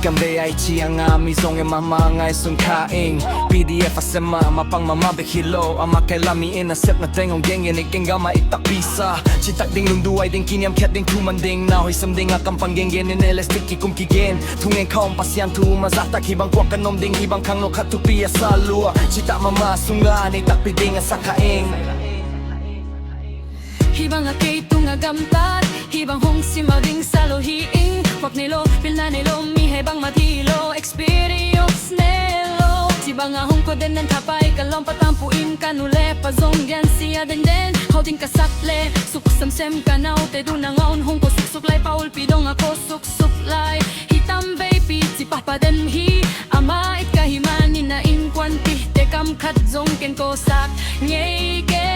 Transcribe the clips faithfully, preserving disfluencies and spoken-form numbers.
Kam vei ai ciang a mi zong e mahmah ngaihsun kha ing. P D F a sem a mapang mahmah bek hi lo, amah kei la mi in a sepna teng hong gen gen i keng gam a i takpi sa. Citak ding lungduai ding kiniamkhiat ding thu man ding na hoih sem ding a kam pan gen gen in elastic kikum kigen. Thungen kha om Pasian thu ma zahtak hih bang kuak kan om ding hih bang khangno khat thupi a sa lua. Citak mahmah sungah nei takpi ding a sa kha ing. Hih bang a kei tungah gamtat hih bang hong sim a ding sa lo hi ing. Khuak nei lo, pilna nei lo, mi heh bangmah thi lo, experience nei lo. Cih bang a hong ko den nan thapai ka lawmpa tampu in ka nu le pa zong gen sia denden. Hau ding ka sak le suk semsem ka naute dun a ngawn hong ko suksuk lai, pa ulpi dong a ko suksuk lai. Hih tam veipi ci pahpah den hi. Amah it ka hih manin a innkuanpihte kam khat zong ken ko sak ngei kei.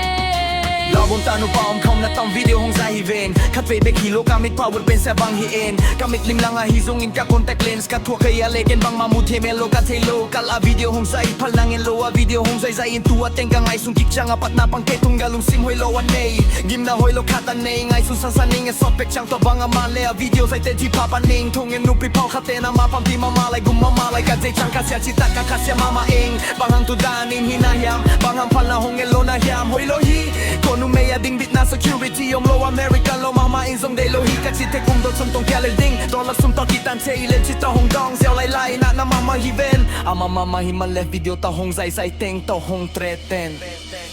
Lawm ta nupa om khawm na tam video hong zai hi ven. Khat vei bek hi lo ka mit power pen sia bang hi en. Ka mit limlang ahi zongin ka contact lens ka thuak kei a le ken bangmah mu thei mel lo ka thei lo. Kal a video hong zai phal na ngen lo a video hong zai zai in tua teng ka ngaihsun kik ciang a patna pang kei tung ka lungsim hoih lo a nei. Gimna hoih lo khat a nei ngaihsun sansan ning e sawt pek ciang tua bang a man le a video zaite ci pha pan ning. Thungen nupi pau khat ten amah pampi mahmah lai gum mahmah lai ka zei ciang ka sia citak ka khasia mahmah ing. Bang hang tu dan in hi na hiam, bang hang phal na hong en lo na hiam, hoih lo hi. Ko numei a ding bitna security om lo America lo mahmah in zong deih lo hi ka ci tek um dot som tong kia lel ding. Dollar sum tawh kitan thei lem ci tawh hong dong ziau lai lai na na mahmah hi ven. Amah mahmah hi man le video tawh hong zai zai teng tawh hong threaten.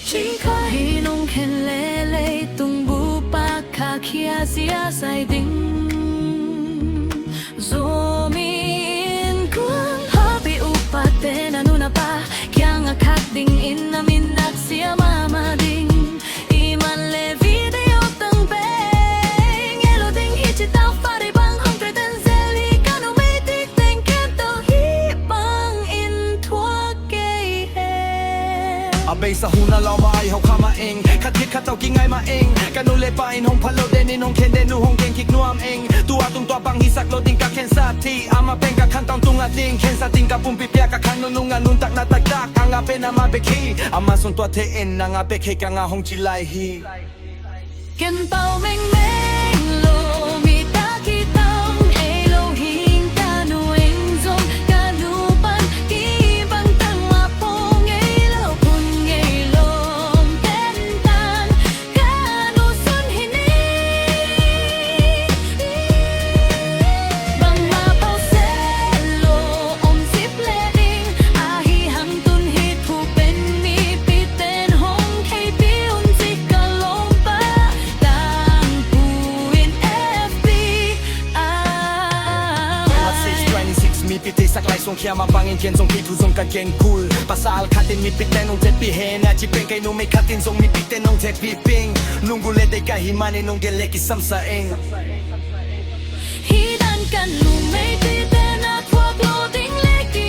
Cing kha hi nong khen le leitung bupa kha khia sia zai ding. Zomi innkuan hapi upa te na nu na pa kiang a khak ding in na min nak sia mahmah ding. I man le video tang peng e lo ding hi ci tau fa dei bang hong threaten zel hi ka numei tik teng ken tawh hih bang in thuak kei he. A beisa hun a lawm a ai hau kha mah ing. Khat khit khat tau ki ngai mah ing. Ka nu le pa in hong phal lo den in hong khen den nu hong khen kik nuam ing. Tua tung tua bang hi sak lo ding ka khen sa thi. Amah pen ka khan tang tung a ding khen sa ding ka pumpi pia ka khang nunung a nuntak na taktak. Ang a pen amah bek hi. Amah sung tua the in nang a bek hi ka nga hong ci lai hi. Ken pau mengmeng lo mi tak hi tam ei lo hing ka nu eng zong ka nu pan ki bang tang ma pong ei lo kun ngei lo om ten tan ka nu sun hi ni. Bangmah pau se lo om sip le ding ahi hang tun hi thu pen mi piten hong thei pi un ci ka lawmpa tangpu in F B I. Last stage twenty-six mi pite sak lai song khia ma bangin ken zong pi thu zong kan ken kul. Pasal khat in mi piten hong thei pi he na ci pen kei numei khat in zong mi piten hong thei pi ping. Nung gu le dei ka hi manin hong gen le ki samsa eng. Hi dan kan numei pite na thuak lo ding le ki